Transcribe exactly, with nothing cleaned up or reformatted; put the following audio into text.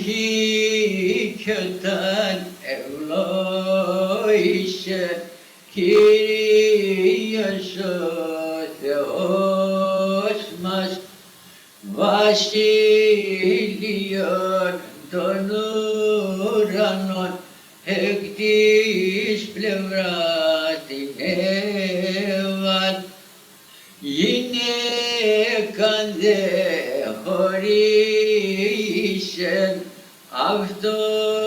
κι όταν ευλόγησε Κύριος ο Θεός μας, βασίλειον των ουρανών, εκ της πλευράς την Εύαν, γυναίκαν δεχωρίσεν αυτό